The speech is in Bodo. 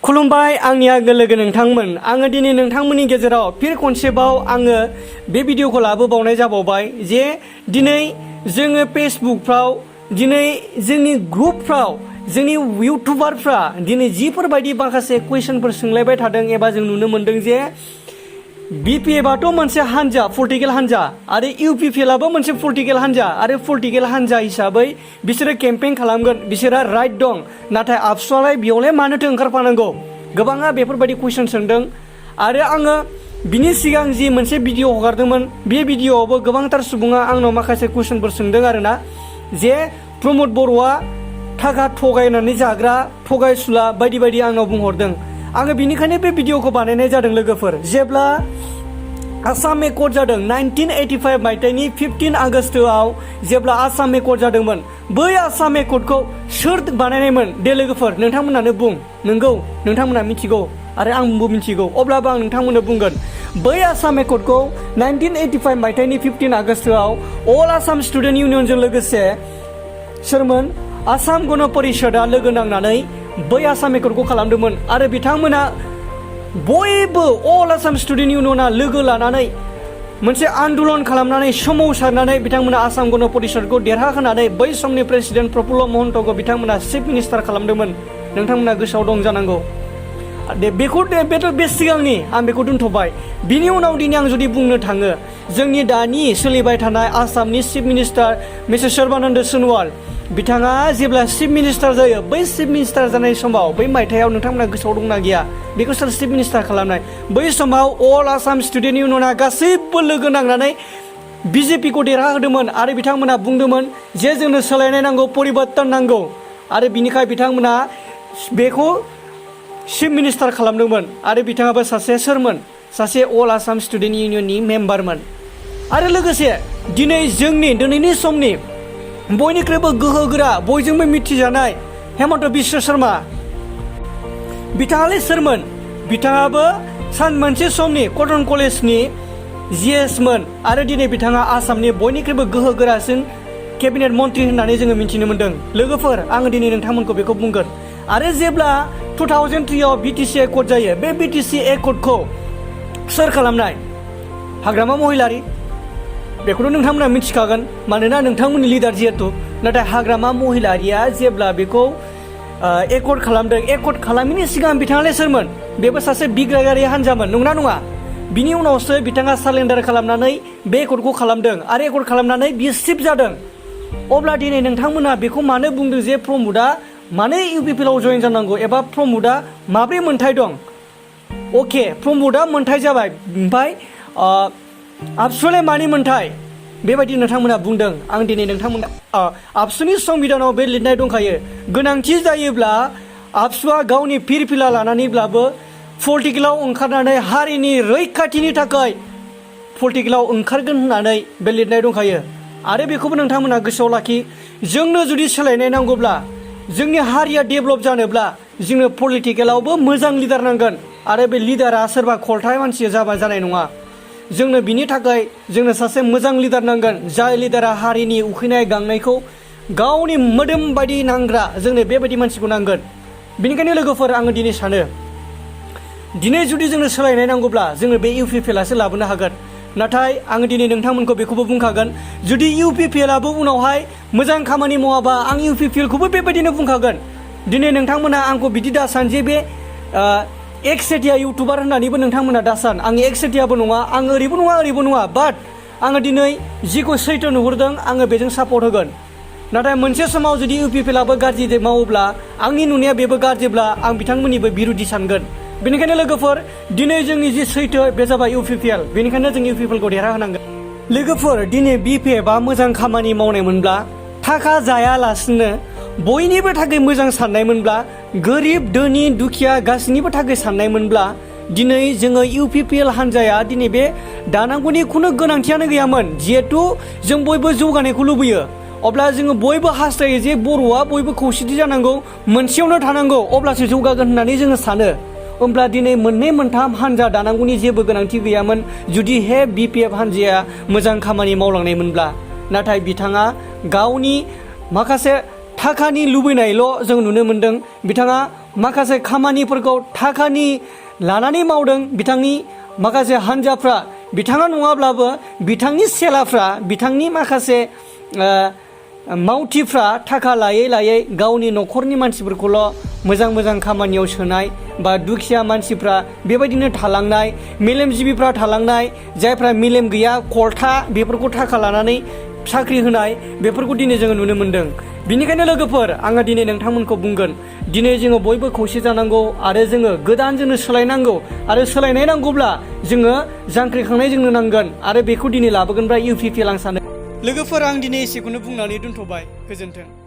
खुलुमबाय आंनि आंगो लोगो नोंथांमोन। आङो दिनै नोंथांमोननि गेजेराव फिर खनसेबाव आङो बे भिडिअखौ लाबोबावनाय जाबावबाय जे दिनै जोङो फेसबुकफ्राव, दिनै जोंनि ग्रुपफ्राव, जोंनि इउटुबारफ्रा दिनै जिफोरबायदि माखासे कुइसनफोर सोंलायबाय थादों एबा जों नुनो मोन्दों जे बिपिएफआथ' मोनसे हान्जा, पलिटिकेल हान्जा, आरो इउपिपिएलआबो मोनसे पलिटिकेल हान्जा, आरो पलिटिकेल हान्जा हिसाबै बिसोरो केम्पेइन खालामगोन, बिसोरहा राइट दं, नाथाय आबसुआलाय बेयावलाय मानोथो ओंखारफानांगौ? गोबाङा बेफोरबायदि कुइसन सोंदों। आरो आङो बिनि सिगां जि मोनसे भिडिअ हगारदोंमोन, बे भिडिअआवबो गोबांथार सुबुङा आंनाव माखासे कुइसनफोर सोंदों आरोना, जे प्रमद बर'आ थाखा थगायनानै जाग्रा, थगायसुला बायदि बायदि आंनाव बुंहरदों। आङो बिनिखायनो बे भिडिअखौ बानायनाय जादों लोगोफोर। जेब्ला आसाम एकर्ड जादों 1985 मायथाइनि 15 आगस्टआव जेब्ला आसाम एकर्ड जादोंमोन, बै आसाम एकर्डखौ सोर बानायनायमोन? दे लोगोफोर नोंथांमोनानो बुं। नंगौ, नोंथांमोना मिथिगौ आरो आंबो मिथिगौ, अब्लाबो आं नोंथांमोननो बुंगोन। बै आसाम एकर्डखौ 1985 मायथाइनि 15 आगस्टआव अल आसाम स्टुडेन्ट इउनियनजों लोगोसे सोरमोन? आसाम गण परिषदआ लोगो नांनानै बै आसाम एकर्डखौ खालामदोंमोन। आरो बिथांमोना बयबो अल आसाम स्टुडेन्ट इउनियना लोगो लानानै मोनसे आन्दलन खालामनानै सोमावसारनानै बिथांमोना आसाम गण परिषदखौ देरहाहोनानै बै समनि प्रेसिडेन्ट प्रफुल्ल महन्तखौ बिथांमोना चिफ मिनिस्टार खालामदोंमोन। नोंथांमोना गोसोआव दं जानांगौ। बेथ' बे सिगांनि, आं बेखौ दोनथ'बाय। बिनि उनाव दिनै आं जुदि बुंनो थाङो, जोंनि दानि सोलिबाय थानाय आसामनि chief minister mister Sarbananda Sonowal, बिथाङा जेब्ला चिफ मिनिस्टार जायो, बै चिफ मिनिस्टार जानाय समाव, बै मायथाइयाव नोंथांमोना गोसोआव दंना गैया? बेखौ सोर चिफ मिनिस्टार खालामनाय? बै समाव अल आसाम स्टुडेन्ट इउनियना गासैबो लोगो नांनानै बिजेपिखौ देरहाहोदोंमोन। आरो बिथांमोना बुंदोंमोन जे जोंनो सोलायनाय नांगौ, परिबर्तन नांगौ। आरो बिनिखाय बिथांमोना बेखौ चिफ मिनिस्टार खालामदोंमोन। आरो बिथाङाबो सासे सोरमोन? सासे अल आसाम स्टुडेन्ट इउनियननि मेम्बारमोन। आरो लोगोसे दिनैनि समनि बयनिख्रुइबो गोहोगोरा, बयजोंबो मिथिजानाय हेमन्त बिश्व शर्मा, बिथाङालाय सोरमोन? बिथाङाबो मोनसे समनि कटन कलेजनि जिएसमोन। आरो दिनै बिथाङा आसामनि बयनिख्रुइबो गोहोगोरासिन केबिनेट मन्त्रि होननानै जोङो मिथिनो मोन्दों। लोगोफोर, आङो दिनै नोंथांमोनखौ बेखौ बुंगोन। आरो जेब्ला 2003आव बिटिसि एकर्ड जायो, बे बिटिसि एकर्डखौ सोर खालामनाय? हाग्रामा महिलारि। बेखौथ' नोंथांमोना मिथिखागोन, मानोना नोंथांमोननि लिडार जिहेतु। नाथाय हाग्रामा महिलारिया जेब्ला बेखौ एकर्ड खालामदों, एकर्ड खालामैनि सिगां बिथाङालाय सोरमोन? बेबो सासे बिग्रायारि हान्जामोन, नंना नङा? बिनि उनावसो बिथाङा सारेन्डार खालामनानै बे एकर्डखौ खालामदों, आरो एकर्ड खालामनानै बियो चिफ जादों। अब्ला दिनै नोंथांमोना बेखौ मानो बुंदों जे प्रमदआ मानो इउपिपिएलआव जयेन जानांगौ, एबा प्रमदआ माब्रै मोन्थाय दं? अके, प्रमदआ मोन्थाय जाबाय, ओमफ्राय आबसुलाय मानि मोन्थाय? बेबायदि नोंथांमोना बुंदों। आं दिनै नोंथांमोना आबसुनि संबिधानाव बे लिरनाय दंखायो, गोनांथि जायोब्ला आबसुआ गावनि फिरफिला लानानैब्लाबो पलिटिकेलाव ओंखारनानै हारिनि रैखाथिनि थाखाय पलिटिकेलाव ओंखारगोन होननानै बे लिरनाय दंखायो। आरो बेखौबो नोंथांमोना गोसोआव लाखि, जोंनो जुदि सोलायनाय नांगौब्ला, जोंनि हारिया डेभेलप जानोब्ला जोंनो पलिटिकेलावबो मोजां लिडार नांगोन। आरो बे लिडारा सोरबा खलथाय मानसि जानाय नङा। जोंनो बिनि थाखाय जोंनो सासे मोजां लिडार नांगोन, जाय लिडारा हारिनि उखैनाय गांनायखौ गावनि मोदोम बायदि नांग्रा, जोंनो बेबायदि मानसिखौ नांगोन। बेनिखायनो लोगोफोर, आङो दिनै सानो, दिनै जुदि जोंनो सोलायनाय नांगौब्ला जोङो बे इउपिपिएलआसो लाबोनो हागोन। नाथाय आङो दिनै नोंथांमोनखौ बेखौबो बुंखागोन, जुदि इउपिपिएलआबो उनावहाय मोजां खामानि मावाबा आं इउपिपिएलखौबो बेबायदिनो बुंखागोन। दिनै नोंथांमोना आंखौ बिदि दासान जे बे एकसेटिया इउटुबार होननानैबो नोंथांमोना दासान। आं एकसेटियाबो नङा, आं ओरैबो नङा ओरैबो नङा, बाट आङो दिनै जिखौ सैथो नुहुरदों आङो बेजों सापर्ट होगोन। नाथाय मोनसे समाव जुदि इउपिपिएलआबो गाज्रि मावोब्ला, आंनि नुनाया बेबो गाज्रिब्ला, आं बिथांमोननिबो बिरुदि सानगोन। बेनिखायनो लोगोफोर, दिनै जोंनि जि सैथो बे जाबाय इउपिपिएल, बेनिखायनो जों इउपिपिएलखौ देरहाहोनांगोन। लोगोफोर, दिनै बिपिएफआ मोजां खामानि मावनायमोनब्ला, थाखा जायालासिनो बयनिबो थाखाय मोजां साननायमोनब्ला, गोरिब धोनि दुखिया गासैनिबो थाखाय साननायमोनब्ला, दिनै जोङो इउपिपिएल हान्जाया दिनै बे दानांगौनि खुनु गोनांथियानो गैयामोन। जिहेथु जों बयबो जौगानायखौ लुबैयो, अब्ला जोङो बयबो हास्थायो जे बर'आ बयबो खौसेथि जानांगौ, मोनसेयावनो थानांगौ, अब्लासो जौगागोन होननानै जोङो सानो। होमब्ला दिनै मोननै मोनथाम हान्जा दानांगौनि जेबो गोनांथि गैयामोन, जुदि बिपिएफ हान्जाया मोजां खामानि मावलांनायमोनब्ला। नाथाय बिथाङा गावनि माखासे थाखानि लुबैनायल' जों नुनो मोन्दों। बिथाङा माखासे खामानिफोरखौ थाखानि लानानै मावदों बिथांनि माखासे हान्जाफ्रा बिथाङा नङाब्लाबो बिथांनि सेलाफ्रा बिथांनि माखासे मावथिफ्रा थाखा लायै लायै गावनि न'खरनि मानसिफोरखौल' मोजां मोजां खामानियाव सोनाय बा दुखिया मानसिफ्रा बेबायदिनो थालांनाय मेलेमजिबिफ्रा थालांनाय जायफ्रा मेलेम गैया खलथा बेफोरखौ थाखा लानानै साख्रि होनाय बेफोरखौ दिनै जोङो नुनो मोन्दों। बिनिखायनो लोगोफोर आङो दिनै नोंथांमोनखौ बुंगोन दिनै जोङो बयबो खौसे जानांगौ आरो जोङो गोदान जोंनो सोलायनांगौ आरो सोलायनाय नांगौब्ला जोङो जांख्रिखांनाय जोंनो नांगोन आरो बेखौ दिनै लाबोगोनब्ला UPPL आं सानो। लोगोफोर आं दिनै एसेखौनो बुंनानै दोनथ'बाय। गोजोन्थों।